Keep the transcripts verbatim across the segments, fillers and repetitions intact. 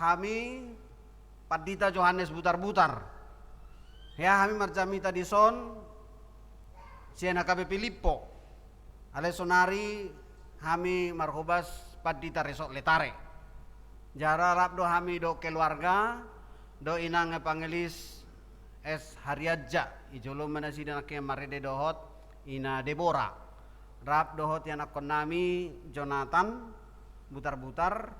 Hami Pandita Johannes Butarbutar. Hea hami marjamita dison sian H K B P Lippo. Alai sonari hami marhobas Pandita Resort Letare. Jala rap do hami dohot keluarga, dohot inang Evangelis S Harianja, i jolo ma nasida nangkin marende dohot ina Debora. Rap dohot ianakkonnami Jonathan Butarbutar,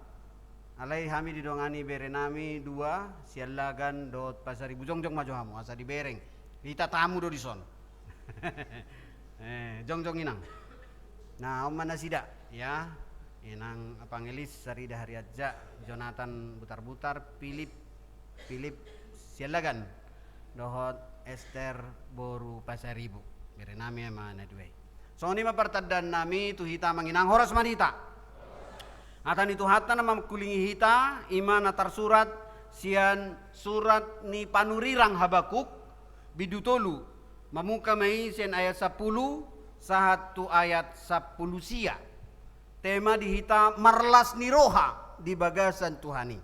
alai hami didongani berenami dua, Siallagan dohot Pasaribu. Jongjong ma jo hamu, asa dibereng. Hita tamu do dison. Eh, jongjong inang. Nah, on ma nasida, ya. Inang Evangelis Sarida Harianja, Jonathan Butarbutar, Philip, Philip Siallagan, dohot Ester boru Pasaribu. Berenami ma na dua i. Songon i ma partandaannami tu hita amang inang, horas ma di hita. Hata ni Tuhanta na mangkulingi hita, i ma na tarsurat sian surat ni panurirang Habakuk, bindu tolu, mamungka ma i sian ayat sampulu sahat tu ayat sampulu sia. Tema di hita marlas ni roha di bagasan Tuhan i.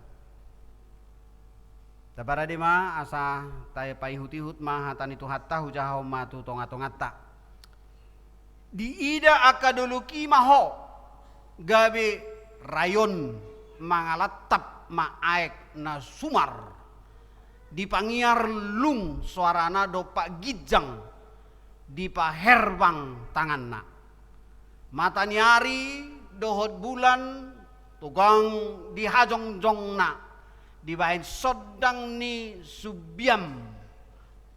Taparade ma asa tapaihut-ihut ma hata ni Tuhanta, hujahahon ma tu tonga-tonganta. Diida angka dolok i ma ho, gabe rayon mangalantap ma aek na sumar. Dipangiar lung soarana dompak ginjang, dipaherbang tanganna. Mata ni ari dohot bulan togang di hajongjongna, dibahen sondang ni sumbiam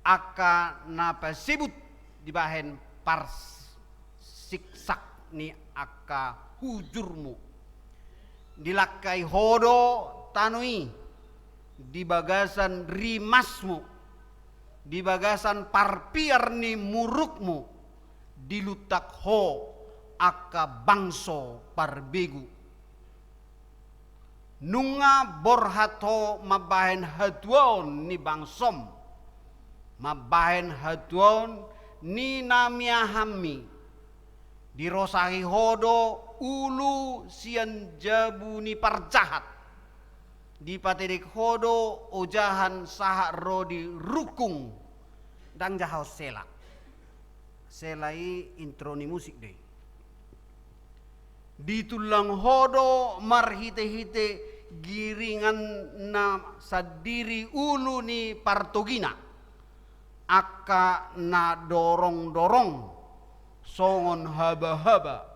angka na pasebut, dibahen parsiksak ni angka hujurmu. Dilangkai ho do tano i di bagasan rimasmu, di bagasan parpiar ni murukmu, diluntak ho angka bangso parbegu. Nunga borhat ho mambahen hatuaon ni bangsom, mambahen hatuaon ni na miahanmi. Dirosahi ho do ulu sian jabu ni parjahat, dipatedek ho do ojahan sahat ro di rungkung. Ndang jahaon sela. Sela i intro ni musik do i. Ditullang ho do marhite-hite giringanna sandiri ulu ni partogina, angka na dorong-dorong songon haba-haba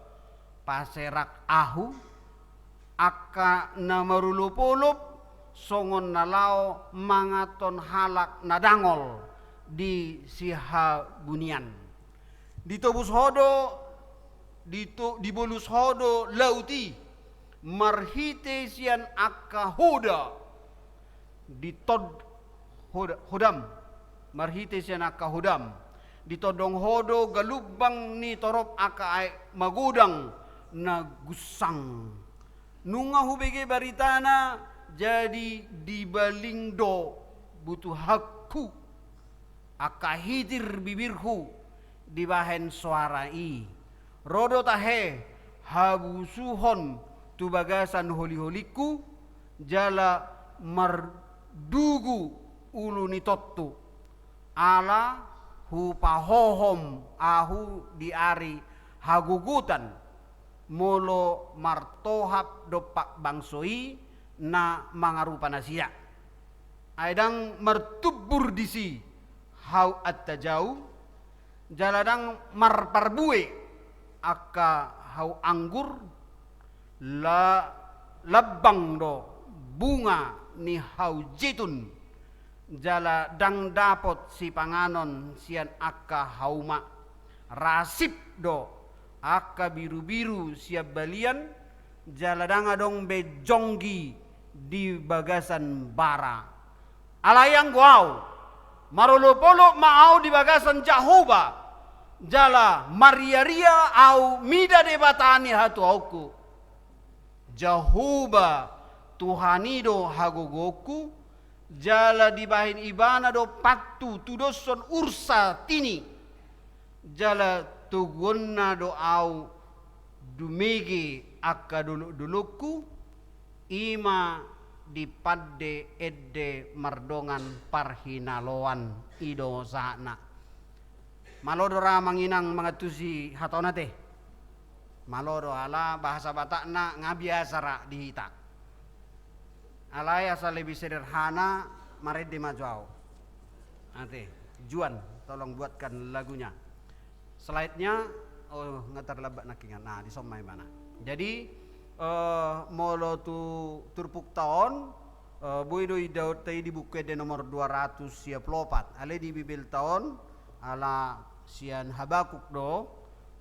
paserak ahu, angka na marolop-olop songon na laho manganhon halak na dangol di sihabunian. Ditobus ho do, dito-, dibolus ho do laut i marhite sian angka hoda, ditod-, hoda-, hodam, marhite sian angka hodam. Ditondong ho do galumbang ni torop angka aek magodang na gunsang. Nunga hubege baritana, jadi dibaling do butuhanku. Angka hitir bibirhu dibahen soara i. Ro do tahe habusuhon tu bagasan holi-holingku, jala mardugu ulu ni tontu. Ala hupahohom ahu di ari hagogotan, molo martohap dompak bangso i na mangarupa nasida. Ai ndang martumbur disi hau antajau, jala ndang marparbue angka hau anggur, la-, lambang do bunga ni hau jetun, jala ndang dapot sipanganon sian angka hauma. Rasip do angka birubiru sian balian, jala ndang adong be jonggi di bagasan bara. Alai anggo ahu, marolopolop ma ahu di bagasan Jahowa, jala mariaria ahu mida Debata ni hatuaonku. Jahowa Tuhan i do hagogoonku, jala dibahen Ibana do pathu tudoshon ursa tini, jala toguonna do ahu dumege angka dolokdolokku, i ma Dipande ende mardongan parhinaloan, i do sahatna. Malo do ra amang inang mangantusi hataon ate. Malo do ala bahasa Batakna nga biasa ra di hita. Alai asa lebih sederhana, marende ma jo au. Ate, Juan, tolong buatkan lagunya. Slide-nya, oh, nga tarlambat nangkin. Nah, dison ma ibana. Jadi, eh, molo tu turpukta on, eh, boi do idaonta i di Buku Ende nomor dua ratus sia pulu opat. Alai di Bibelta on, ala sian Habakuk do,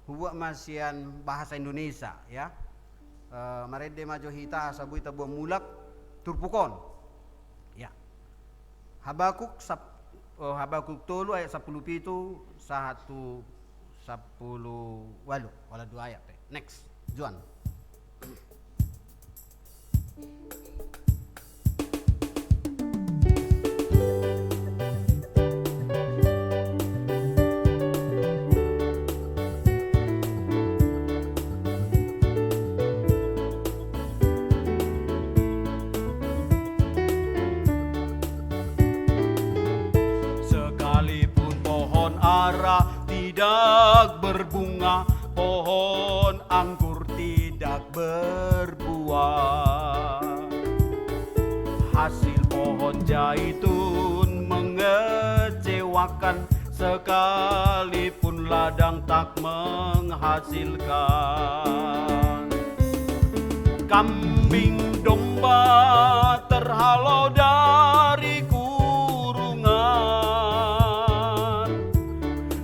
hubuat ma sian bahasa Indonesia, ya. Eh, marende ma jo hita asa boi taboan mulak turpuk on. Ya. Habakuk sap-, oh, Habakuk tolu ayat sampulu pitu sahat tu sampulu ualu, holan dua ayat pe. Next, Juan. Sekalipun pohon ara tidak berbunga, pohon anggur tidak berbuah. Hasil pohon zaitun mengecewakan, sekalipun ladang tak menghasilkan. Kambing domba terhalau dari kurungan,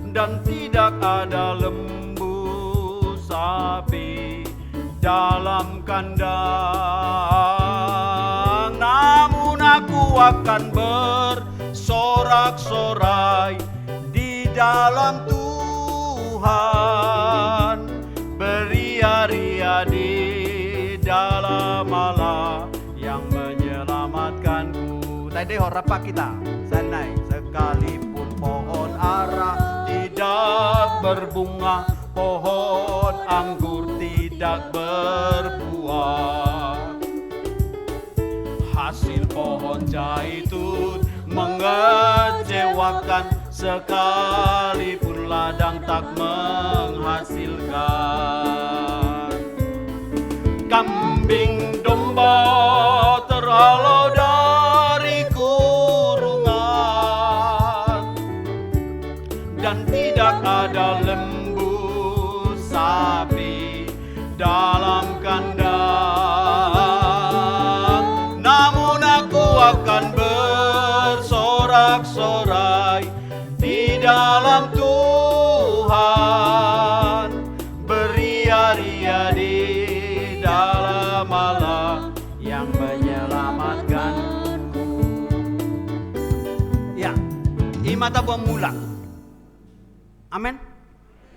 dan tidak ada lembu sapi dalam kandang. Namun aku akan bersorak-sorai di dalam Tuhan, beria-ria di dalam Allah yang menyelamatkanku. Tadi horapa kita, sanai. Sekalipun pohon ara tidak berbunga, pohon anggur tidak berbuah, hasil pohon zaitun mengecewakan, sekalipun ladang tak menghasilkan. Kambing domba terhalau dari kurungan, dan tidak ada lembu sapi dalam kandang. Namun aku akan bersorak-sorai di dalam Tuhan, beria-ria di dalam Allah yang menyelamatkanku. Ya, i ma taboan mulak. Amen.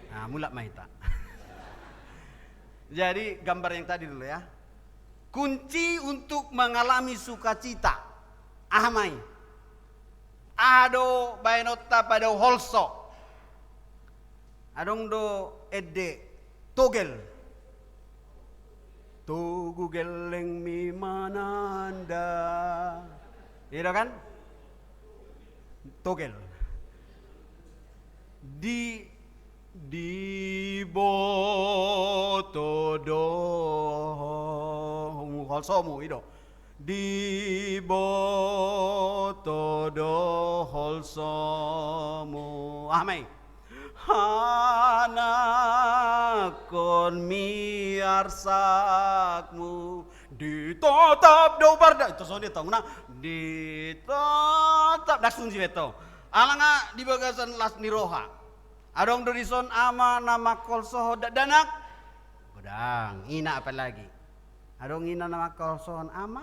Nah, mulak ma hita. Jadi, gambar yang tadi dulu ya. Kunci untuk mengalami sukacita. Aha ma i? Aha do baenonta pado holso? Adong do ende togel. Togu gellengmi mananda. I do kan? Togel. Di, diboto do holsomu, i do. Diboto do holsomu. Aha ma i? Hanangkonmi arsakmu. Ditotap do barda. Ito songon i tong na. Ditotap. Ndang sunsi be tong. Ala nga di bagasan las ni roha. Adong do dison ama na mangkolsohon dakdanak? Godang, ina apalagi. Adong ina na mangkolsohon ama?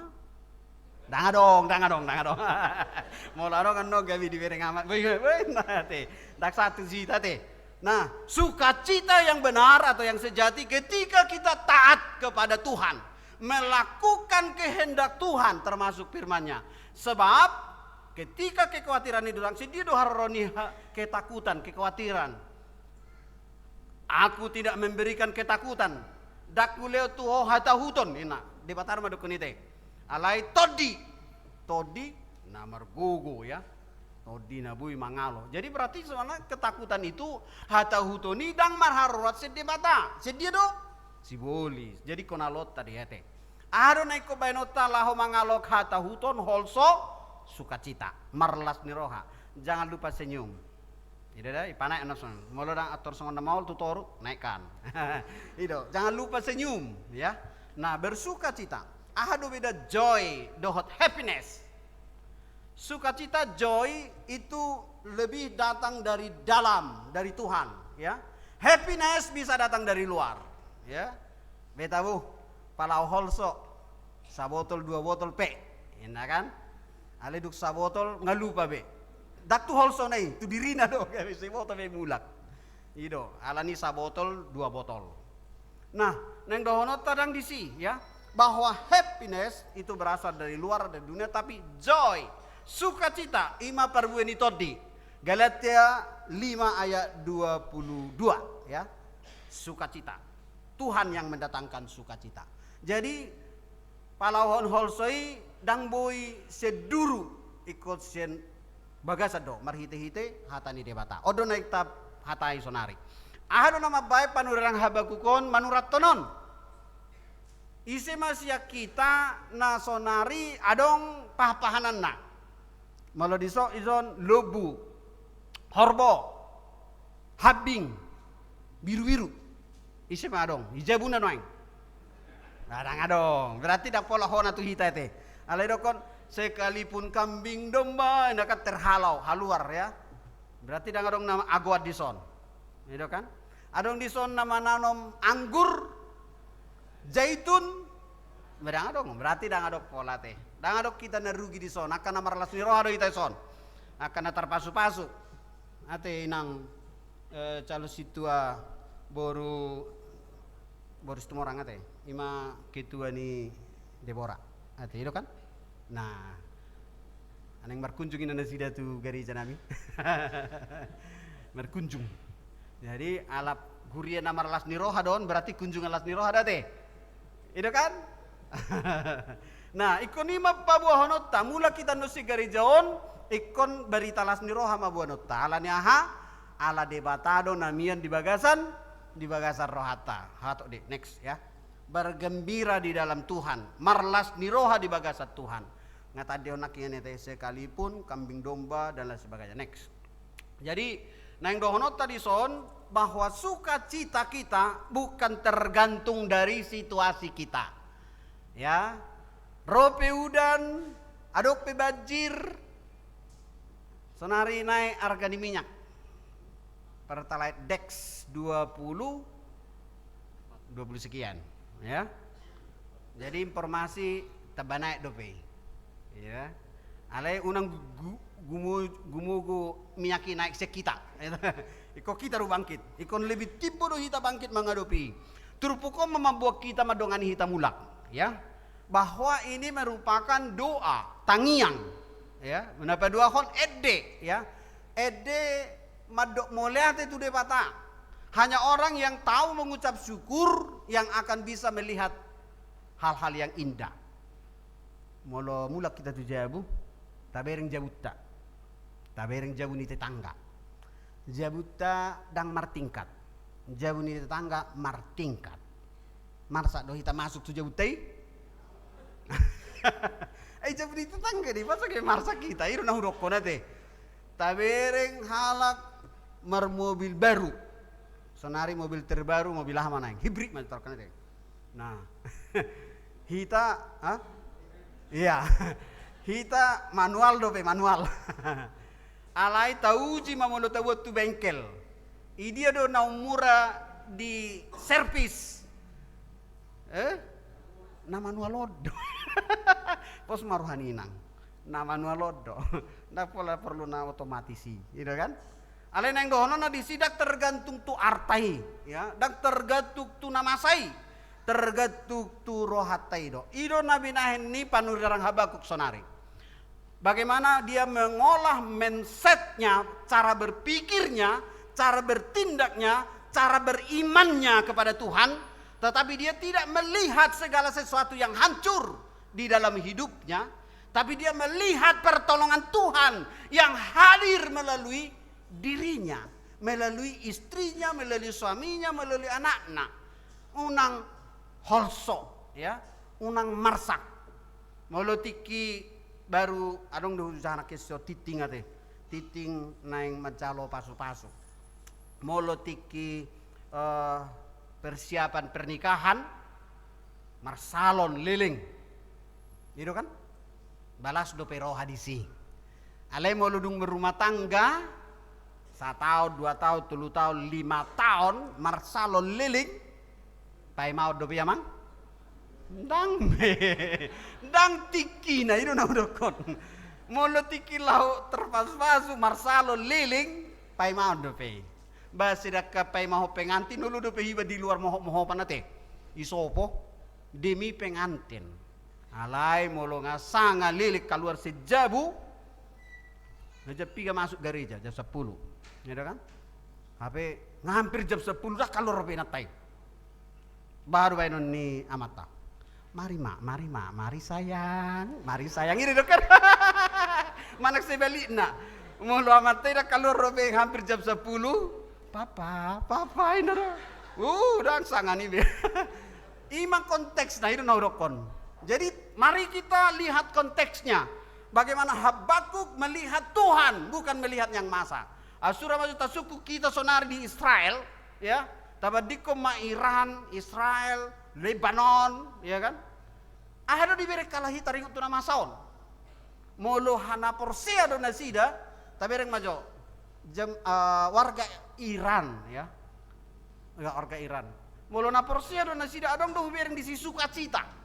Ndang adong, ndang adong, ndang adong. Molo adong annon gabe dibereng amat. Boi, boi, boi, na, te. Ndang satu juta, te. Nah, sukacita yang benar atau yang sejati ketika kita taat kepada Tuhan, melakukan kehendak Tuhan, termasuk firman-Nya. Sebab ketika kekhawatiran i datang, sian dia do haroro ni ha-, ketakutan, kekhawatiran. Aku tidak memberikan ketakutan. Ndang hulehon tu ho hatahuton, ninna. Debata ma dohonon i, te. Alai tondi. Tondi na margogo, ya. Tondi na boi mangalo. Jadi berarti sebenarnya ketakutan itu, hatahuton i ndang marharoroan sian Debata. Sian dia do? Sibolis. Jadi ingkon aloonta do i ate. Aha do na ingkon baenonta laho mangalehon hatahuton, holso, sukacita, marlas ni roha. Jangan lupa senyum. I do da, ipanaek na songon. Molo ndang antor songon na maol tu toru, naikkan. I do, jangan lupa senyum, ya. Nah, bersukacita. Aha do beda joy dohot happiness? Sukacita, joy, itu lebih datang dari dalam, dari Tuhan, ya. Happiness bisa datang dari luar, ya. Beta, buh, pala holso, sabotol dua botol pe, inna kan? Alai dung sabotol nga lupa be. Ndang tu holsona i, tu dirina do, gabe siboto be mulak. I do, alani sabotol dua botol. Nah, naeng dohononta ndang disi, ya, bahwa happiness itu berasal dari luar, dari dunia, tapi joy, sukacita, i ma parbue ni tondi. Galatia lima ayat dua puluh dua, ya. Sukacita. Tuhan yang mendatangkan sukacita. Jadi, pala on holso i ndang boi sian duru, ingkon sian bagasan do, marhitehite hata ni Debata. On do na ingkon tahatai sonari. Aha do na mambaen panurirang Habakuk on manurathon on? Ise ma sian hita na sonari adong pahanpahananna? Molo dison, ison lombu, horbo, hambing, birubiru. Ise ma adong? I jabuna nuaeng? Ndang adong. Berarti ndang pola hona tu hita ate. Alai didokkon, sekalipun kambing domba, inna kan terhalau, haluar, ya. Berarti ndang adong na agoan dison. I do kan? Adong dison na mananom anggur, zaitun, ndang adong, berarti ndang adong pola ate. Ndang adong hita na rugi dison, angka na marlas ni roha do hita dison. Angka na tarpasupasu. Ate inang, eh, calon sintua boru, boru Situmorang ate. I ma ketua ni Debora. Ate, i do kan? Nah, naeng markunjung inna nasida tu gareja nami. Markunjung. Jadi, alap huria na marlas ni roha do on, berarti kunjungan las ni roha do ate. I do kan? Nah, ingkon i ma paboahononta, mulak hita annon sian gareja on, ingkon barita las ni roha ma boanonta. Ala ni aha? Ala Debata do na mian di bagasan, di bagasan rohanta. Hatop di, next, ya. Bergembira di dalam Tuhan, marlas ni roha di bagasan Tuhan. Nga tandehon nangkin ate, sekalipun kambing domba dan lain sebagainya. Next. Jadi, naeng dohononta dison bahwa sukacita kita bukan tergantung dari situasi kita. Ya, ro pe udan, adong pe banjir, sonari naek arga ni minyak. Pertalite Dex dua puluh, dua puluh sekian, ya. Jadi informasi tamba naek dope. Ya. Alai unang gu-, gumo-, gumogo minyak i naek sian hita. Ingkon hita do bangkit. Ingkon lebih timbo do hita bangkit mangadopi. Turpuk on ma mamboan hita mandongani hita mulak, ya. Bahwa ini merupakan doa, tangiang, ya, na paduahon ende, ya. Ende mandok mauliate tu Debata. Hanya orang yang tahu mengucap syukur yang akan bisa melihat hal-hal yang indah. Molo mulak hita tu jabu, tabereng jabunta. Tabereng jabu ni tetangga. Jabunta ndang martingkat. Jabu ni tetangga martingkat. Marsak do hita masuk tu jabunta i? Ai jabu ni tetangga do i, masa gabe marsak hita? I do na hudokkon ate. Tabereng halak marmobil baru. Sonari mobil terbaru, mobil aha ma naeng? Hibrid ma taruhon ate. Nah. Hita, ha? Iya. Hita manual dope, manual. Alai tauji ma molo taboan tu bengkel. Idia do na ummura di servis? Eh? Na manual on do. Pos ma roha ni inang. Na manual on do. Ndang pola porlu na otomatis i. I do kan? Alai naeng dohononna disi ndang tergantung tu arta i, ya, ndang tergantung tu na masa i, tergantung tu rohanta i do. I do na binahen ni panurirang Habakuk sonari. Bagaimana dia mengolah mindsetnya, cara berpikirnya, cara bertindaknya, cara berimannya kepada Tuhan, tetapi dia tidak melihat segala sesuatu yang hancur. di dalam hidupnya, tapi dia melihat pertolongan Tuhan yang hadir melalui dirinya, melalui istrinya, melalui suaminya, melalui anakna. Unang holso, ya, unang marsak. Molo tingki baru adong do hujahahon tingki so, tingting ate, tingting naeng manjalo pasupasu. Molo tingki, eh, persiapan pernikahan, marsalon leleng. I do kan? Balas dope roha disi. Alai molo dung berumah tangga, sataon, dua taon, tolu taon, lima taon, marsalon leleng, paimaon dope i, amang? Ndang be. Ndang tingkina, i do na hudokkon. Molo tingki laho terpasupasu, marsalon leleng, paimaon dope i. Ba sedangkan paimahon pengantin, olo dope iba di luar mohop-mohopan ate. Isopo demi pengantin. Alai molo nga sanga leleng kaluar sian jabu, nga jam piga masuk gareja? Jam sampulu. Ya kan? Hape nga hampir jam sampulu ndang kaluar dope inanta i. Baru baenon ni amanta. "Mari, Mak, mari, Mak, mari, Sayang, mari, Sayang." I do kan? Manang sebalikna. Molo amanta i ndang kaluar dope hampir jam sampulu, "Papa, Papa," i na do. Uh, ndang sanga ni be. I ma konteksna, i do na hudokkon. Jadi, mari kita lihat konteksnya. Bagaimana Habakuk melihat Tuhan, bukan melihat yang masa. Asura maju tasungkun hita sonari di Israel, ya. Tabandingkon ma Iran, Israel, Lebanon, ya kan? Aha do dibereng halak i taringot tu na masa on? Molo hana porsea do nasida, tabereng ma jo. Jam, eh, warga Iran, ya. Ya, warga Iran. Molo na porsea do nasida, adong do hubereng disi sukacita.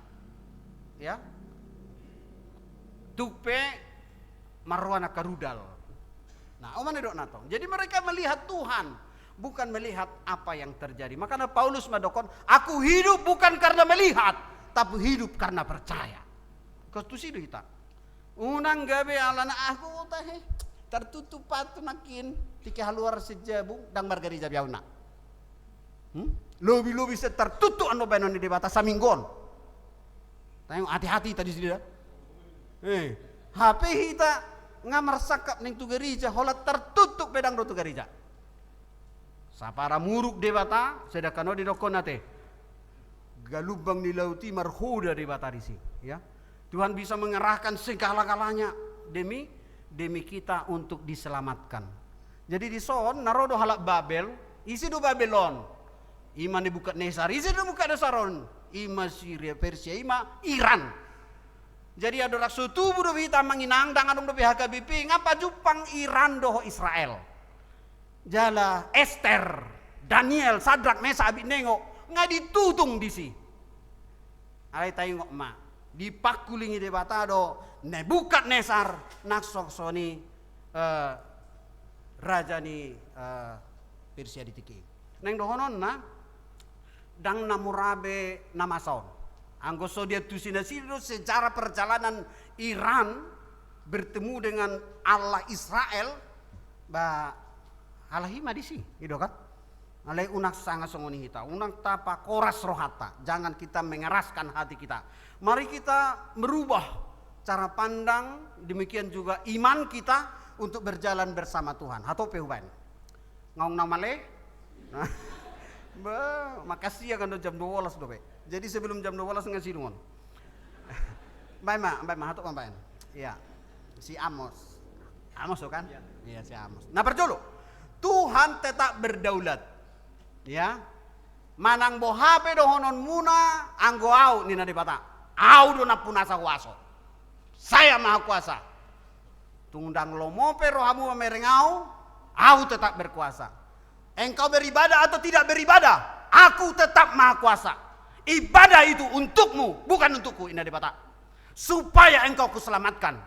Ya. Tung pe marroha na karudal. Nah, on ma na didok na tong. Jadi mereka melihat Tuhan, bukan melihat apa yang terjadi. Makana Paulus mandokkon, "Aku hidup bukan karena melihat, tapi hidup karena percaya." Tusi do hita. Unang gabe alana, "Aku tahe, tartutup patu nangkin, tingki haluar sian jabu, ndang margareja be ahu na." Hmm? Lobi-lobi sian tartutup annon baenon ni Debata saminggu on. Tahe, hati-hati hita disi da. Eh, hape hita nga marsangkap naeng tu gareja, holan tartutup pe ndang ro tu gareja. Saparamuruk Debata, sedangkan on didokkon ate, galumbang ni laut i marhoda Debata disi, ya. Tuhan bisa mengerahkan segala-galanya demi, demi kita untuk diselamatkan. Jadi dison, na ro do halak Babel, ise do Babel on? I ma Nebukadnesar. Ise do Nebukadnesar on? I ma Siria, Persia, i ma Iran. Jadi adong, rap so tubu dope hita, amang inang, ndang adong dope H K B P, nga pajumpang Iran dohot Israel. Jala Ester, Daniel, Sadrak, Mesak, Abednego, nga ditutung disi. Alai taingot ma, dipangkulingi Debata do Nebukadnesar, nang songon i, eh, raja ni, eh, Persia di tingki i. Naeng dohononna, ndang na mura be na masa on. Anggo so diantusi nasida do sejarah perjalanan Iran bertemu dengan Allah Israel, ba, halak i ma disi, i do kan? Alai unang sanga songon i hita, unang tapakoras rohanta, jangan kita mengeraskan hati kita. Mari kita merubah cara pandang, demikian juga iman kita untuk berjalan bersama Tuhan. Hatop pe hubaen. Nga unang male? Ba, makasiang kan do, jam dua belas dope. Jadi sebelum jam dua belas nga sidung on. Baen ma, baen ma, hatop ma baen. Iya. Si Amos. Amos do kan? Iya. Iya, si Amos. Na parjolo, Tuhan tetap berdaulat. Ya. Manang boha pe dohononmuna, anggo Ahu, ninna Debata, Ahu do nampunasa huaso. Saya Mahakuasa. Tung ndang lomo pe rohamu mamereng Ahu, Ahu tetap berkuasa. Engkau beribadah atau tidak beribadah, Aku tetap Mahakuasa. Ibadah itu untukmu, bukan untukku, ninna Debata. Supaya engkau Kuselamatkan.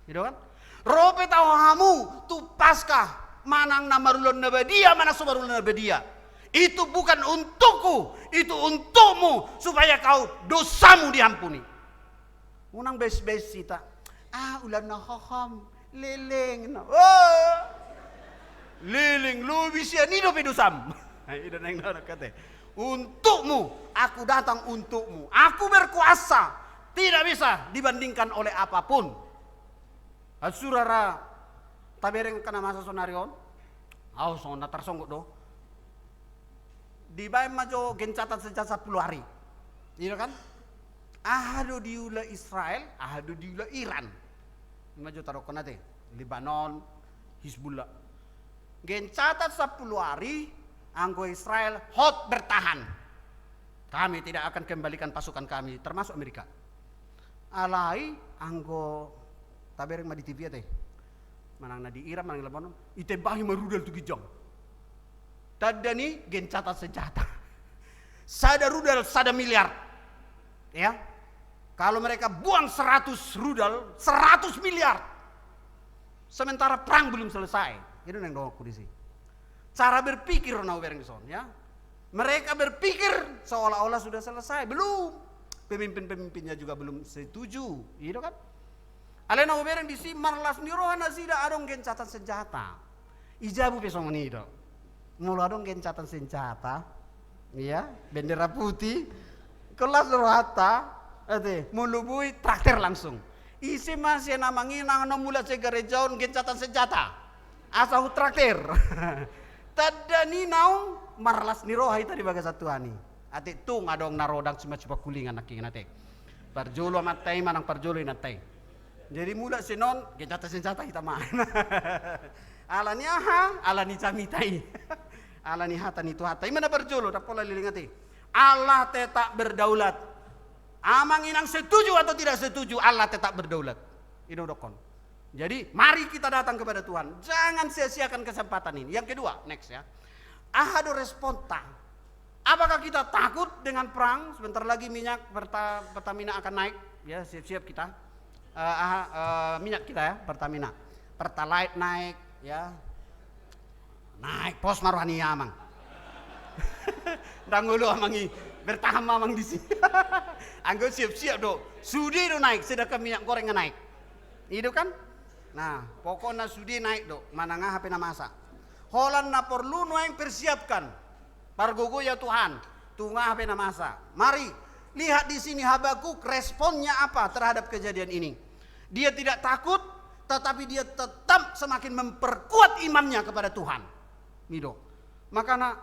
Gitu kan? Ro pe tahu hamu tu Paskah, manang na marulaon na badia, manang so marulaon na badia. Itu bukan untukku, itu untukmu, supaya kau dosamu diampuni. Unang baes-baes hita. Ah, ulaon na hohom, leleng, no. Oh! Leleng, lobi sian i dope dosam. Nah, i do naeng na kate. Untukmu, Aku datang untukmu. Aku berkuasa. Tidak bisa dibandingkan oleh apapun. Sura ra tabereng angka na masa sonari on, au songon na tarsonggot do. Dibaen ma jo gencatan senjata sampulu ari. Iya kan? Aha do diula Israel, aha do diula Iran. Ima jo tadokkon ate, Lebanon, Hizbullah. Gencatan sampulu ari, anggo Israel hot bertahan. Kami tidak akan kembalikan pasukan kami, termasuk Amerika. Alai anggo tabereng ma di T V ate, manang na di Iran, manang Lebanon, itembahi ma rudal tu ginjang. Tanda ni gencatan senjata. Sada rudal, sada miliar. Ya. Kalau mereka buang seratus rudal, seratus miliar. Sementara perang belum selesai. Itu yang doaku di sini. Cara berpikir na ubereng son, ya. Mereka berpikir seolah-olah sudah selesai. Belum. Pemimpin-pemimpinnya juga belum setuju. Gitu kan? Alai na ubereng di si marlas ni roha nasida adong gencatan senjata. I jabu pe songon i do. Molo adong gencatan senjata, iya, bendera putih, kelas rohata, ate, molo boi traktir langsung. Ise ma sian amang i na mulak sian gareja on gencatan senjata. Asa hutraktir. Tanda ni naung marlas ni roha hita di bagasan Tuhan i. Ate tung adong na ro dang siman sipakulingan nangkin ate. Parjolo amanta i manang parjolo inanta i. Jadi mulak sian on, gencatan senjata hita ma. Ala ni aha? Ala ni jamita i. Ala ni hata ni Tuhanta. Ima na parjolo, dang pola leleng ate. Allah tetap berdaulat. Amang inang setuju atau tidak setuju, Allah tetap berdaulat. I do dokkon. Jadi, mari kita datang kepada Tuhan. Jangan sia-siakan kesempatan ini. Yang kedua, next ya. Aha do responta? Apakah kita takut dengan perang? Sebentar lagi minyak Perta-, Pertamina akan naik. Ya, siap-siap kita. Eh, aha, eh, minyak kita ya, Pertamina. Pertalite naik, ya. Naik pos ma roha ni amang. Ndang olo amang i, bertahan ma amang di sini. Anggo siap-siap do, sude do naik, sedangkan minyak goreng nga naik. I do kan? Nah, pokokna sude naik do, manang aha pe na masa. Holan na porlu nuaeng persiapkan. Pargogo ya Tuhan, tung aha pe na masa. Mari, lihat di sini Habakuk, responnya apa terhadap kejadian ini. Dia tidak takut, tetapi dia tetap semakin memperkuat imannya kepada Tuhan. I do. Makana,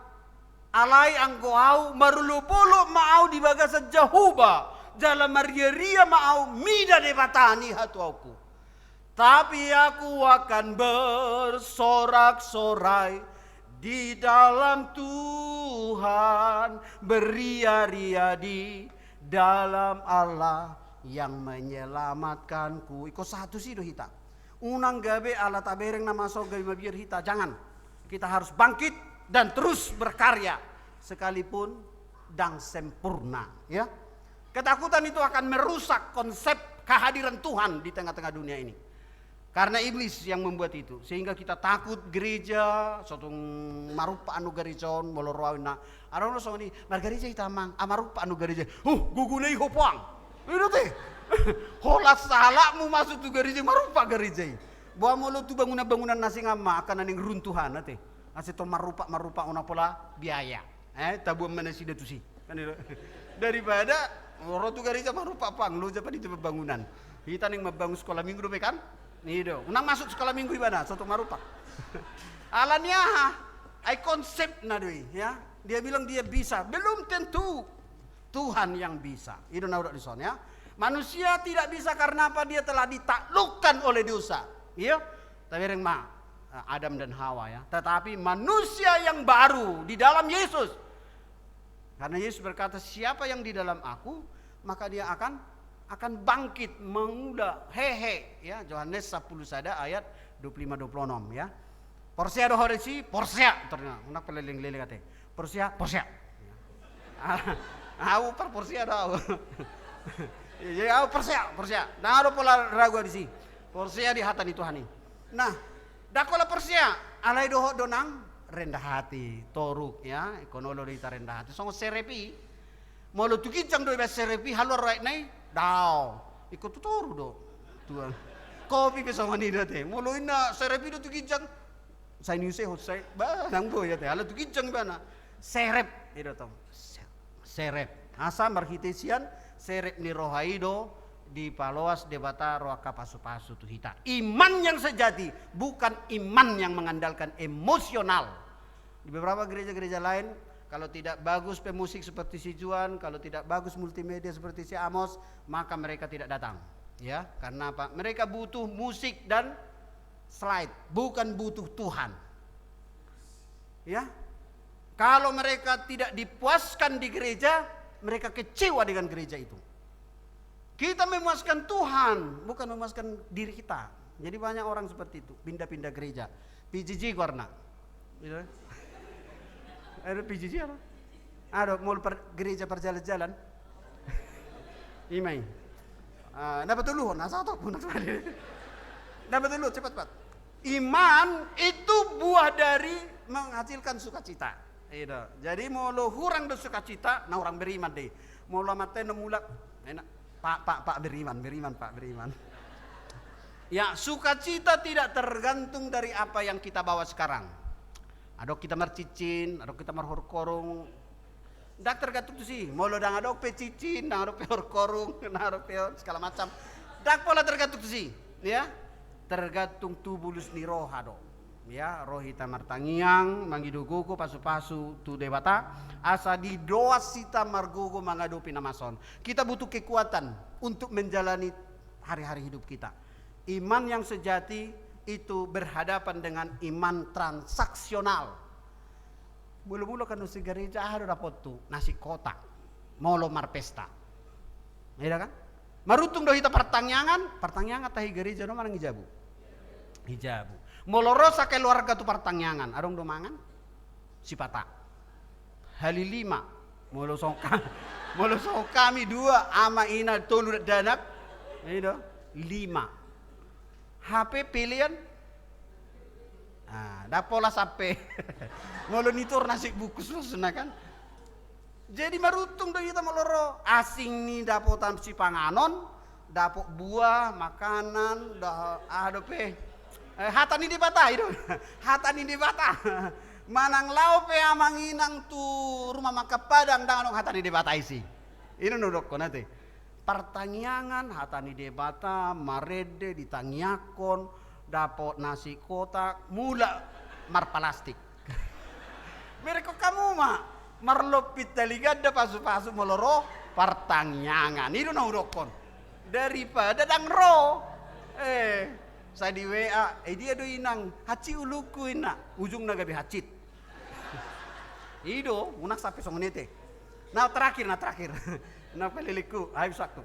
alai anggo au, marolopolop ma au di bagasan Jahowa, jala marriaria ma au mida Debata ni hatuaonku. Tapi aku akan bersorak-sorai di dalam Tuhan, berria-ria di dalam Allah yang menyelamatkanku. Ingkon sahat tusi do hita. Unang gabe ala tabereng na masa on gabe mabiar hita. Jangan. Kita harus bangkit dan terus berkarya sekalipun dang sempurna, ya. Ketakutan itu akan merusak konsep kehadiran Tuhan di tengah-tengah dunia ini. Karena iblis yang membuat itu, sehingga kita takut gereja, sotung marumpak anu gareja on, molo ro au inna, adong do songon i, margareja hita amang, ah, marumpak anu gareja. Huh, gogona i ho pang. I do ate. Holan sahalakmu masuk tu gareja, marumpak gareja i. Boha molo tu bangunan-bangunan na asing ma, angka na naeng runtuhan ate. Asa tong marumpak, marumpak unang pola biaya. Eh, taboan ma nasida tusi. Kan i do. Daripada ro tu gareja marumpak pang, loja pe di tempat bangunan. Hita naeng mambangun sekolah minggu dope kan? I do. Unang masuk sekolah minggu ibana, sotung marumpak. Ala ni aha? Ai konsepna do i, ya. Dia bilang dia bisa. Belum tentu. Tuhan yang bisa. I do na hudok dison, ya. Manusia tidak bisa karena apa? Dia telah ditaklukkan oleh dosa. Iya? Tabereng ma, eh, Adam dan Hawa, ya. Tetapi manusia yang baru di dalam Yesus. Karena Yesus berkata, "Siapa yang di dalam Aku, maka dia akan, akan bangkit, mangula, hehe." Ya, Yohanes sampulu sada ayat dua puluh lima, dua puluh enam, ya. Porsea do ho disi, porsea. Ternyata, unang pe leleng-leleng ate. Porsea, porsea. Au parporsea do au. Jadi au porsea, porsea. Ndang adong pola ragu disi. Porsea di hata ni Tuhan i. Nah, ndang holan porsea, alai dohot do nang rendah hati, toruk, ya. Ingkon olo do hita rendah hati. Songon serep i. Molo tu ginjang do ibaen serep i, haluar roha na i, dao. Ingkon tu toru do. Tuan. Kopi pe songon i do ate. Molo inna serep i do tu ginjang, sai ni use hot sai, bah, ndang boi ate. Ala tu ginjang ibana. Serep, i do tong. Se-, serep. Asa marhite sian serep ni roha i do Dipaloas Debata ro angka pasu-pasu tu hita. Iman yang sejati, bukan iman yang mengandalkan emosional. Di beberapa gereja-gereja lain, kalau tidak bagus pemusik seperti si Juan, kalau tidak bagus multimedia seperti si Amos, maka mereka tidak datang. Ya, karena apa? Mereka butuh musik dan slide, bukan butuh Tuhan. Ya, kalau mereka tidak dipuaskan di gereja, mereka kecewa dengan gereja itu. Kita memuaskan Tuhan, bukan memuaskan diri kita. Jadi banyak orang seperti itu, pindah-pindah gereja. P J J warna. Gitu. Ada P J J apa? Ada mall per, gereja perjalan-jalan. Imai. Ah, dapat dulu, nah, satu pun. Dapat dulu, cepat, cepat. Iman itu buah dari menghasilkan sukacita. Gitu. Jadi molo hurang do sukacita, na hurang beriman dei. Molo amanta na mulak, enak. Pak, pak, pak beriman, beriman, pak beriman. Ya, sukacita tidak tergantung dari apa yang kita bawa sekarang. Adong hita marcincin, adong hita marhorhorung. Ndang tergantung tusi. Molo ndang adong pe cincin, ndang adong pe horhorung, ndang adong pe segala macam. Ndang pola tergantung tusi, ya. Tergantung tu bulus ni roha do. Ya, ro hita martangiang, mangido gogo, pasu-pasu tu Debata, asa diloas hita margogo mangadopi na masa on. Kita butuh kekuatan untuk menjalani hari-hari hidup kita. Iman yang sejati itu berhadapan dengan iman transaksional. Molo mulak annon sian gareja, aha do dapothu? Nasi kotak. Molo marpesta. Iya kan? Maruntung do hita partangiangan, partangiangan tahi gareja do manang i jabu? I jabu. Molo ro sakeluarga tu partangiangan, adong do mangan? Sipata. Hali lima. Molo songon ka-, molo songon hami dua, ama, ina, tolu dakdanak. Iya do. Lima. Hape pelean. Ah, ndang pola sampe. Molo nituhor nasi bungkus maksudna kan. Jadi maruntung do hita molo ro, asing ni dapotan sipanganon, dapot buah, makanan, da-, aha dope. Eh, hata ni Debata i do. Hata ni Debata. Manang laho pe amang inang tu rumah makan Padang, ndang adong hata ni Debata isi. I do na hudokkon ate. Partangiangan, hata ni Debata, marende, ditangiangkon, dapot nasi kotak, mulak marpalastik. Berenghon hamu ma, marlompit tali ganda pasu-pasu molo ro partangiangan. I do na hudokkon. Daripada ndang ro. Eh, sai di W A, eh, dia do inang, hansit ulungku inna. Ujungna gabe hansit. I do, unang sampe songon i ate. Na terakhir, na terakhir. Na palelengku, habis waktu.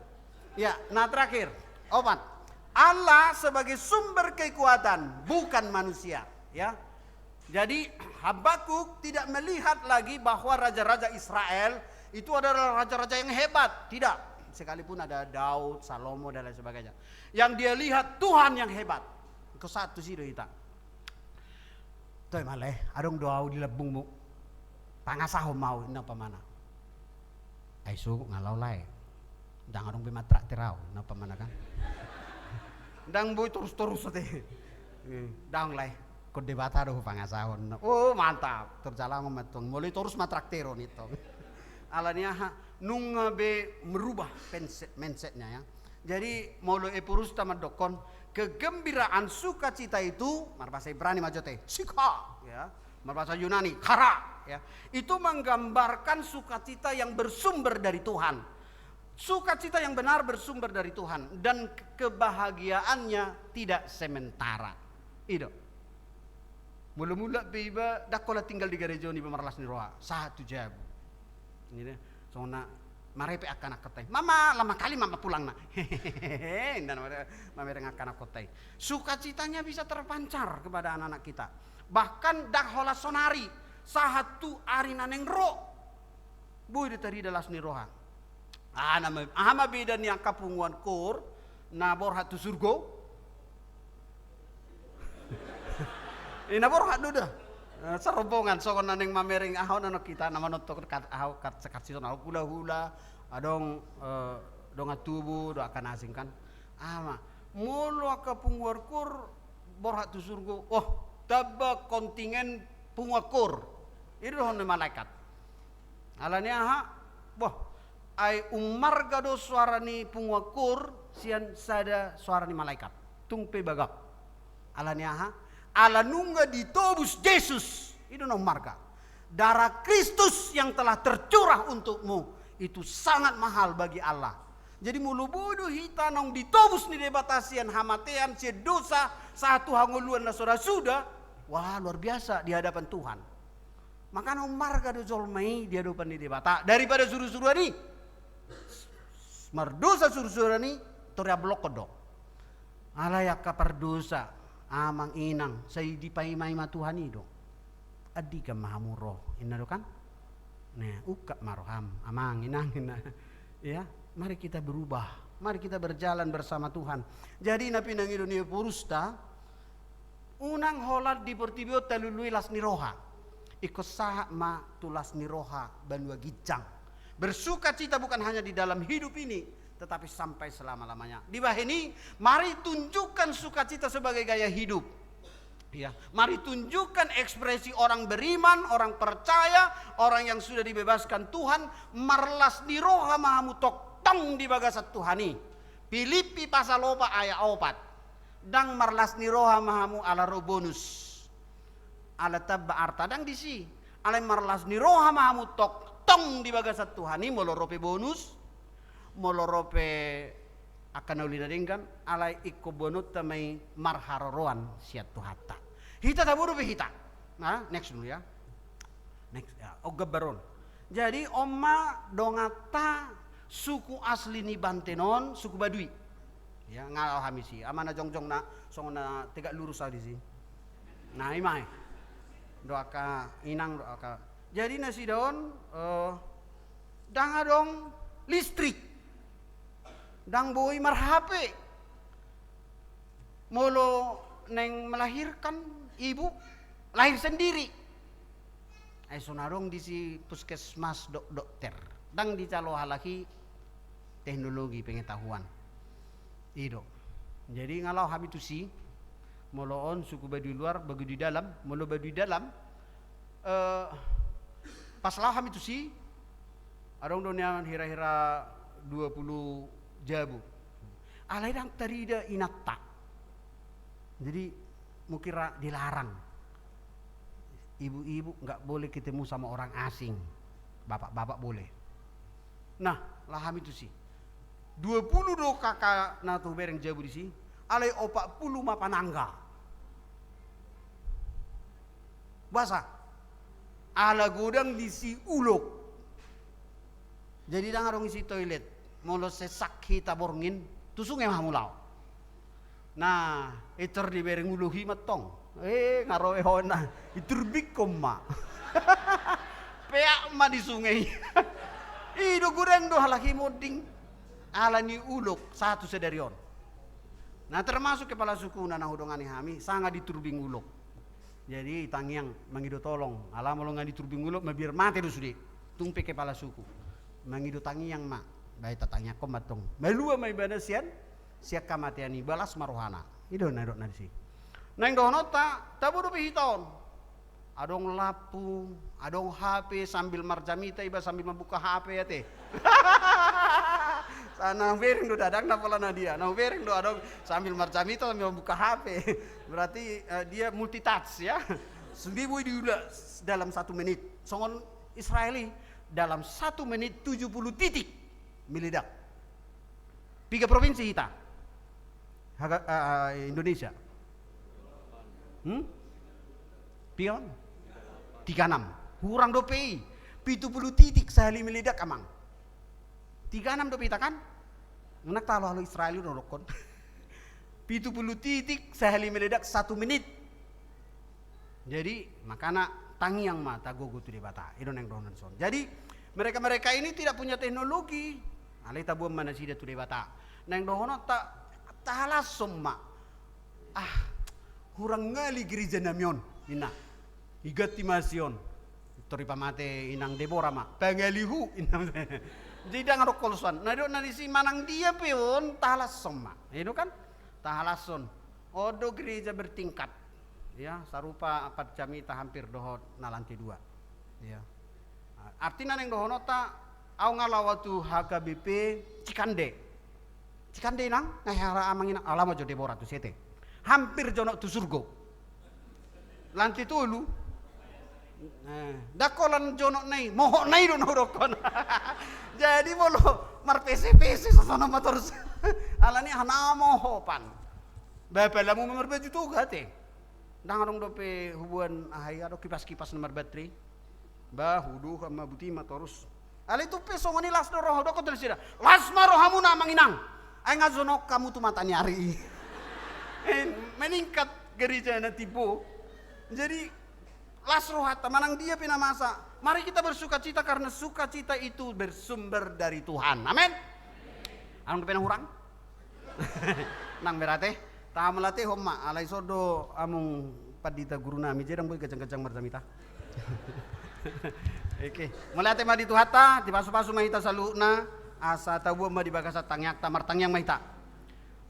Ya, na terakhir. Opat. Allah sebagai sumber kekuatan, bukan manusia. Ya. Jadi, Habakuk tidak melihat lagi bahwa raja-raja Israel itu adalah raja-raja yang hebat. Tidak. Sekalipun ada Daud, Salomo, dan lain sebagainya. Yang dia lihat Tuhan yang hebat. Engkau satu sih do hita. Toe ma lae, adong do ahu di lambungmu. Pangasahon ma ahu, inna umpamana. Ai sogot nga laho lae. Ndang adong be matraktir ahu, inna umpamana kan. Ndang boi torus-torus ate. Ndang lae. Ingkon Debata do hupangasahon. Oh, mantap. Terjalangan ma tong. Molo i torus matraktiron i tong. Alani aha, nunga be merubah mindset-, mindsetnya ya. Jadi, molo Ephorus ta mandokkon, kegembiraan sukacita itu, marbahasa Ibrani ma jo ate, sikha, ya. Marbahasa Yunani, chara, ya. Itu menggambarkan sukacita yang bersumber dari Tuhan. Sukacita yang benar bersumber dari Tuhan dan ke-, kebahagiaannya tidak sementara. I do. Molo mulak pe iba, ndang holan tinggal di gareja on iba marlas ni roha, sahat tu jabu. Ini deh, songon na marepek angka anakhonta i. Mama, lama kali mama pulangna. Inda na mare-, mamereng angka anakhonta i. Sukacitanya bisa terpancar kepada anak-anak kita. Bahkan ndang holan sonari, sahat tu ari na naeng ro. Boi do tarida las ni roha. Aha nama, aha ma beda ni angka punguan koor na borhat tu surgo? Eh, na borhat do da. Eh, serombongan, songon na naeng mamereng aha on annon hita, na manonton kat-, aha, kat-, karsita on, adong hula-hula, adong, eh, dongan tubu, dohot angka na asing kan. Aha ma, molo angka punguan koor borhat tu surgo, oh, tamba kontingen punguan koor. I do dohonon ni malaikat. Alani aha? Boh, Ai ummarga do soara ni punguan koor sian sada soara ni malaikat. Tung pe bagak. Ala ni aha? Ala nunga ditobus Jesus. I do na ummarga. Darah Kristus yang telah tercurah untukmu itu sangat mahal bagi Allah. Jadi molo boi do hita naung ditobus ni Debata sian hamatean, sian dosa, sahat tu hangoluan na so ra suda, wah, luar biasa di hadapan Tuhan. Makana ummarga do jolma i di adopan ni Debata daripada surusuruan i. Mardosa surusuruan i, tor iablokkon do. Alai angka pardosa, amang inang, sai dipaimaima Tuhan i do. Andigan ma hamu ro, inna do kan? Nah, ungkap ma roham, amang inang, inna. Ya, mari kita berubah, mari kita berjalan bersama Tuhan. Jadi na pinangido ni Ephorus ta, unang holan di portibi on talului las ni roha. Ingkon sahat ma tu las ni roha banua ginjang. Bersukacita bukan hanya di dalam hidup ini, tetapi sampai selama-lamanya. Dibahen i, mari tunjukkan sukacita sebagai gaya hidup. Ya, mari tunjukkan ekspresi orang beriman, orang percaya, orang yang sudah dibebaskan Tuhan, marlas ni roha ma hamu tongtong di bagasan Tuhan i. Pilippi pasal opat ayat opat. Ndang marlas ni roha ma hamu ala ro bonus. Ala tamba arta, ndang disi. Alai marlas ni roha ma hamu tongtong di bagasan Tuhan i, molo ro pe bonus, molo ro pe angka na uli na denggan, alai ingkon boanonta ma i marharoroan sian Tuhanta. Hita tabo dope hita. Nah, next dulu ya. Next, ya, on gambar on. Jadi on ma donganta suku asli ni Banten on, suku Baduy. Ya, nga laho hami disi. Ama na jongjong na, songon na tegak lurus ahu disi. Nah, i ma i. Dohot angka inang, dohot angka. Jadi nasida on, eh, ndang adong listrik. Ndang boi mar-H P. Molo naeng melahirkan ibu, lahir sendiri. Ai so na adong disi puskesmas dohot dokter. Ndang dijalo halak i teknologi pengetahuan. I do. Jadi nga laho hami tusi, molo on suku Baduy luar, Baduy dalam, molo Baduy dalam, eh, pas laho hami tusi, adong do nian hira-hira dua puluh jabu. Alai ndang tarida inanta. Jadi mungkin ra dilarang. Ibu-ibu nggak boleh ketemu sama orang asing. Bapak-bapak boleh. Nah, laho hami tusi. Dua puluh do K K na tu bereng jabu disi, alai opat puluh ma panangga. Boasa? Ala godang disi ulok. Jadi ndang adong isi toilet. Molo sesak hita borngin, tu sunge ma hamu laho. Nah, i tor dibereng ulok i ma tong. Eh, nga ro be ho na, iturbingkon ma. Peak ma di sunge i. I do godang do halak i monding. Ala ni ulok, sahat tu sadari on. Nah, termasuk kepala sukuna na hudongani hami, sanga diturbing ulok. Jadi tangiang mangido tolong, ala molo nga diturbing ulok, mabiar mate do sude. Tung pe kepala suku. Mangido tangiang ma, baen tatangiangkon ma tong. Malua ma ibana sian, sian hamatean i, balas ma rohana. I do na didok na disi. Naeng dohononta, tabo dope hita on. Adong lampu, adong H P, sambil marjamita iba sambil mambuka H P ate. Sa-, na hubereng do, ndang na pola na dia. Na hubereng do adong sambil marjamita sambil mambuka H P. Berarti, eh, dia multitouch ya. Sude boi diula dalam satu menit. Songon Israel i, dalam satu menit tujuh puluh titik meledak. Piga provinsi hita? Haga-, eh, Indonesia. Hmm? Pion? Tiga enam. Hurang dope i. Pitu puluh titik sahali meledak, amang. Tiga enam dope hita kan? Nang talo halo Israel i dohonon. Pitu puluh titik sahali meledak satu menit. Jadi, makana tangiang ma tagogo tu Debata. I do naeng dohonon son. Jadi, mereka-mereka ini tidak punya teknologi. Alai taboan ma nasida tu Debata. Naeng dohononta, tahalashon ma. Ah, hurang ngali gereja nami on, ninna. Diganti ma asi on. Tor dipamate inang Debora ma. Pangalihu, ninna. Jadi ndang adong holsoan. Na didok na disi manang dia pe on, tahalashon ma. I do kan? Tahalashon. On do gereja bertingkat. Ya, sarupa panjamita hampir dohot na lantai dua. Ya. Artina naeng dohononta, Au nga laho tu H K B P Cikande. Cikande inang, nga hera amang inang, alama jo Debora tu sete. Hampir jonok tu surgo. Lantai tolu. Ndang holan jonok na i, mohok na i do na hudokkon. Jadi molo marpese-pese sasonon ma torus. Alani aha na mohok pan. Bapa lamu marbaju toga te. Ndang adong dope huboan aha i, adong kipas-kipas na marbatre. Bah, hudohon ma buti ma torus. Alai tung pe songon i las do roha, hudokkon tu nasida. Las ma rohamuna amang inang. Ai nga jonok hamu tu mata ni ari i. Meningkat gereja na timbo. Jadi las rohanta manang dia pe na masa. Mari kita bersukacita karena sukacita itu bersumber dari Tuhan. Amin. Adong dope na hurang? Nang berate, taha mauliate homa, alai so do amang pandita guru nami, jadi ndang boi gajang-gajang marjamita. Oke, mauliate ma di Tuhanta, dipasu-pasu ma hita saluhutna, asa taboan ma di bagasan tangiangta, martangiang ma hita.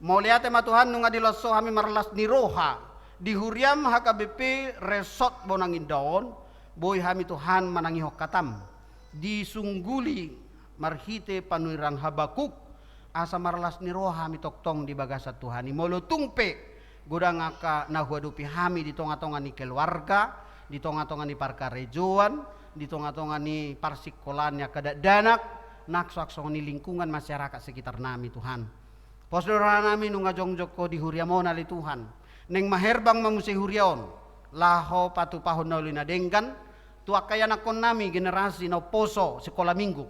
Mauliate ma Tuhan, nunga diloas Ho hami marlas ni roha, di huriam H K B P Resort Bonang Indah on, boi hami Tuhan manangihon hataM. Disungguli marhite panurirang Habakuk, asa marlas ni roha hami tongtong di bagasan Tuhan i. Molo tung pe godang angka na huadopi hami di tonga-tonga ni keluarga, di tonga-tonga ni parkarejoan, di tonga-tonga ni parsikolaan ni angka dakdanak, nang songon i lingkungan masyarakat sekitar nami Tuhan. Pos do roha nami nunga jongjong Ho di huriaM on ale Tuhan. Naeng maherbang ma muse huria on. Laho patupahon na uli na denggan, tu angka ianakhon nami generasi na umposo sikola minggu.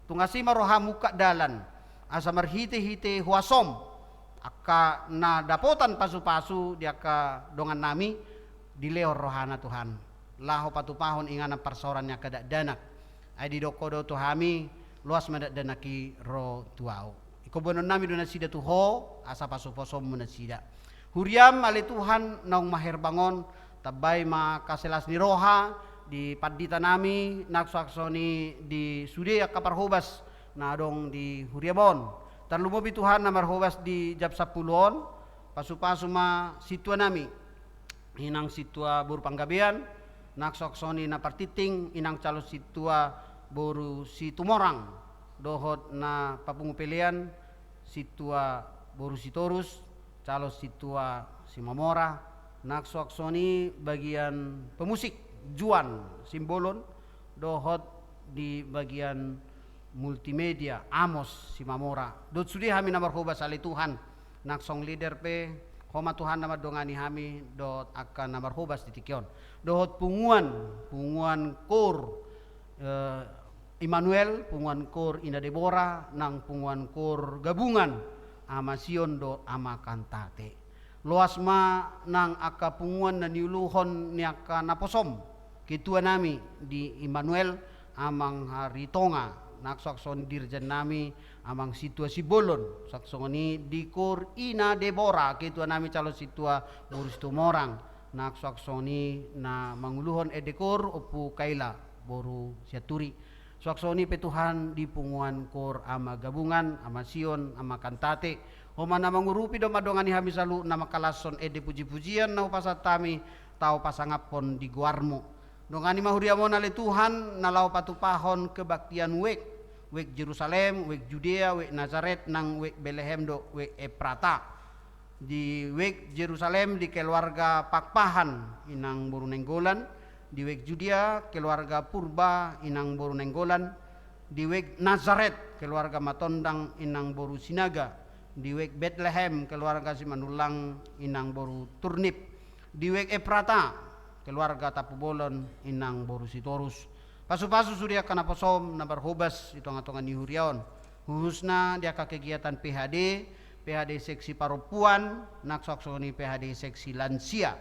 Tung asi ma rohaM ungkap dalan. Asa marhite-hite huasoM. Angka na dapotan pasu-pasu di angka dongan nami, dilehon rohana Tuhan. Laho patupahon inganan parsaoran ni angka dakdanak. Ai didok Ho do tu hami, loas ma dakdanak i ro tu ahu. Ingkon boanon nami do nasida tu Ho, asa pasu-pasuonMu nasida. HuriaM ale Tuhan naung maherbang on, tambai ma kasih las ni roha, di pandita nami, nang songon i di sude angka parhobas, na adong di huriaM on. Tarlumobi Tuhan na marhobas di jam sampulu on, pasu-pasu ma sintua nami. Inang sintua boru Panggabean, nang songon i na partingting, inang calon sintua boru Situmorang, dohot na papungu pelean, sintua boru Sitorus, calon sintua Simamora, nang songon i bagian pemusik, Juan Simbolon, dohot di bagian multimedia, Amos Simamora. Dohot sude hami na marhobas ale Tuhan, nang songon leader pe, Ho ma Tuhan na mandongani hami, dohot angka na marhobas di tingki on. Dohot punguan, punguan kor, eh, Immanuel, punguan kor Ina Debora, nang punguan kor gabungan, Ama Sion dohot Ama Kantate. Loas ma nang angka punguan na niuluhon ni angka naposoM, ketua nami di Immanuel, Amang Haritonga, nang songon i dirjen nami, Amang Sintua Simbolon, songon i di kor Ina Debora, ketua nami calon sintua boru Situmorang, nang songon i na manguluhon ende kor Ompu Kaila, boru Sianturi. Songon i pe Tuhan di punguan kor Ama Gabungan, Ama Sion, Ama Kantate. Ho ma na mangurupi dohot mandongani hami saluhutna mangkalashon ende puji-pujian na hupasahat hami, tau pasangaphon di goarMu. Dongani ma huriaM on ale Tuhan, na laho patupahon kebaktian wijk. Wijk Jerusalem, wijk Judea, wijk Nazaret, nang wijk Betlehem dohot wijk Efrata. Di wijk Jerusalem di keluarga Pakpahan, inang boru Nainggolan. Di wijk Judea, keluarga Purba, inang boru Nainggolan. Di wijk Nazaret, keluarga Matondang, inang boru Sinaga. Di wijk Betlehem, keluarga Simanullang, inang boru Turnip. Di wijk Efrata, keluarga Tampubolon, inang boru Sitorus. Pasu-pasu sude angka naposoM na marhobas di tonga-tonga ni huria on. Khususna di angka kegiatan P H D, P H D seksi parompuan, nang songon i P H D seksi lansia.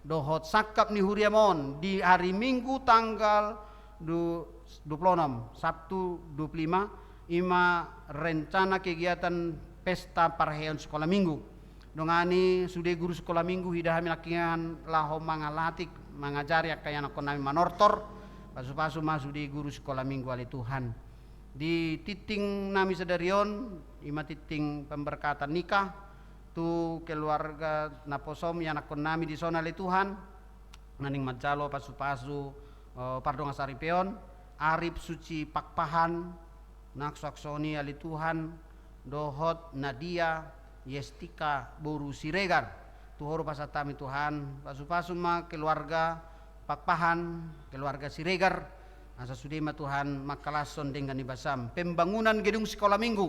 Dohot sangkap ni huriaM on di hari Minggu tanggal du-, dua puluh enam, Sabtu dua puluh lima, i ma rencana kegiatan pesta parheon sikola minggu. Dongani sude guru sikola minggu, huida hami nangkiningan laho mangalatih, mangajari angka ianakhon nami manortor, pasu-pasu ma sude guru sikola minggu ale Tuhan. Di tingting nami sadari on, i ma tingting pemberkatan nikah, tu keluarga naposoM ianakhon nami dison ale Tuhan, naeng manjalo pasu-pasu, eh, pardongansaripeon, Arif Suci Pakpahan, Nang songon i ale Tuhan, dohot Nadia Yestika boru Siregar. Tu Ho do pasahat hami Tuhan, pasu-pasu ma keluarga Pakpahan, keluarga Siregar, asa sude ma Tuhan mangkalashon denggan ni basaM. Pembangunan gedung sikola minggu,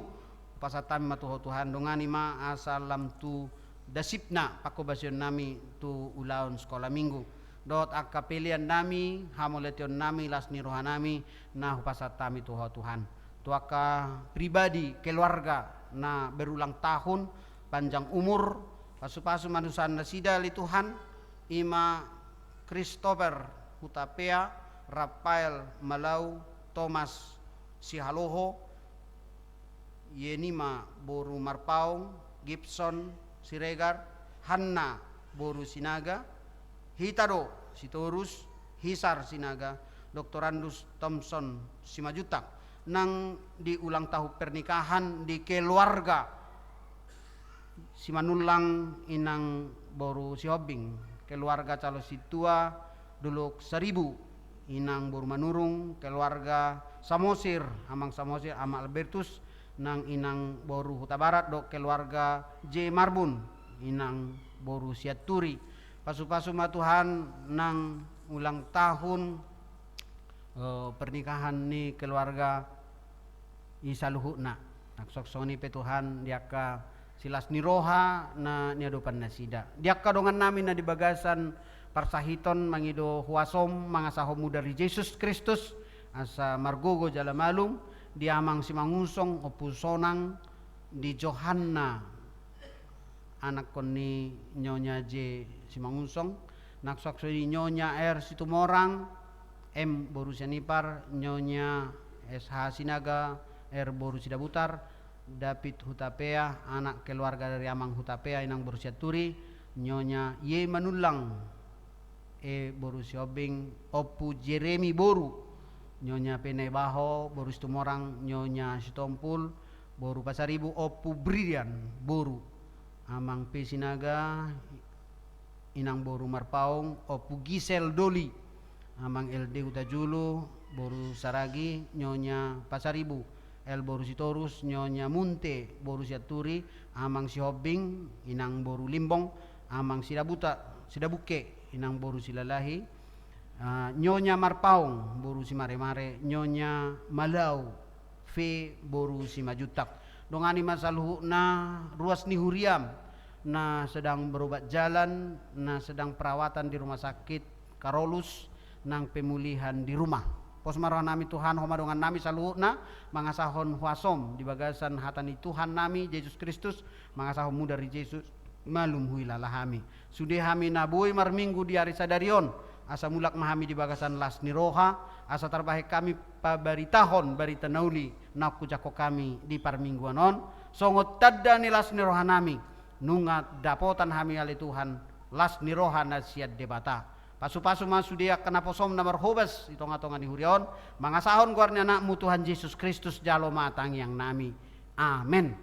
pasahat hami ma tu Ho Tuhan, dongani ma asa lam tu dasipna panghobasion nami tu ulaon sikola minggu. Dohot angka pelean nami, hamauliateon nami, las ni roha nami, na hupasahat hami tu Ho Tuhan. Tu angka pribadi, keluarga, na berulang tahun, panjang umur, pasu-pasu ma husahat nasida ale Tuhan, i ma Christopher Hutapea, Rafael Malau, Thomas Sihaloho, Yenima boru Marpaung, Gibson Siregar, Hanna boru Sinaga, hita do Sitorus, Hisar Sinaga, Doktorandus Thomson Simanjuntak. Nang di ulang tahun pernikahan di keluarga Simanullang inang boru Sihombing, keluarga calon sintua Dolok Saribu, inang boru Manurung, keluarga Samosir, amang Samosir, amang Albertus, nang inang boru Hutabarat, dohot keluarga J Marbun, inang boru Sianturi. Pasu-pasu ma Tuhan nang ulang tahun, eh, pernikahan ni keluarga i saluhutna. Nang songon i pe Tuhan, di angka silas ni roha na niadopan nasida. Di angka dongan nami na di bagasan parsahiton mangido huasom, mangasahon muda ni Jesus Kristus, asa margogo jala malum, di amang Simangunsong, Ompu Sonang, di Johanna, anakkon ni Nyonya J Simangunsong, nang songon i Nyonya R Situmorang, M boru Sianipar, Nyonya S H Sinaga, R boru Sidabutar, David Hutapea, anak keluarga dari amang Hutapea, inang boru Sianturi, Nyonya Y Manullang, E boru Sihombing, Ompu Jeremi boru, Nyonya Penaibaho boru Situmorang, Nyonya Sitompul boru Pasaribu, Ompu Brian boru, amang P Sinaga, inang boru Marpaung, Ompu Gisel Doli, amang L D Hutajulu boru Saragi, Nyonya Pasaribu, L boru Sitorus, Nyonya Munte boru Sianturi, amang Sihombing, inang boru Limbong, amang Sidabuta, Sidabuke, inang boru Silalahi, ah, Nyonya Marpaung boru Simaremare, Nyonya Malau V boru Simanjuntak. Dongani ma saluhutna ruas ni huriam na sedang berobat jalan, na sedang perawatan di rumah sakit Karolus, nang pemulihan di rumah. Pos ma roha nami Tuhan, Ho ma dongan nami saluhutna, mangasahon huasom di bagasan hata ni Tuhan nami Jesus Kristus, mangasahon muda ni Jesus, malum huilala hami. Sude hami na boi marminggu di ari sadari on, asa mulak ma hami di bagasan las ni roha, asa tarbahen hami pabaritahon barita na uli na hujalo hami di parmingguan on, songon tanda ni las ni roha nami, nunga dapotan hami ale Tuhan, las ni roha na sian Debata. Pasu-pasu ma sude angka naposom na marhobas di tonga-tonga ni huria on, mangasahon goar ni Anakmu Tuhan Jesus Kristus jalo ma tangiang nami. Amen.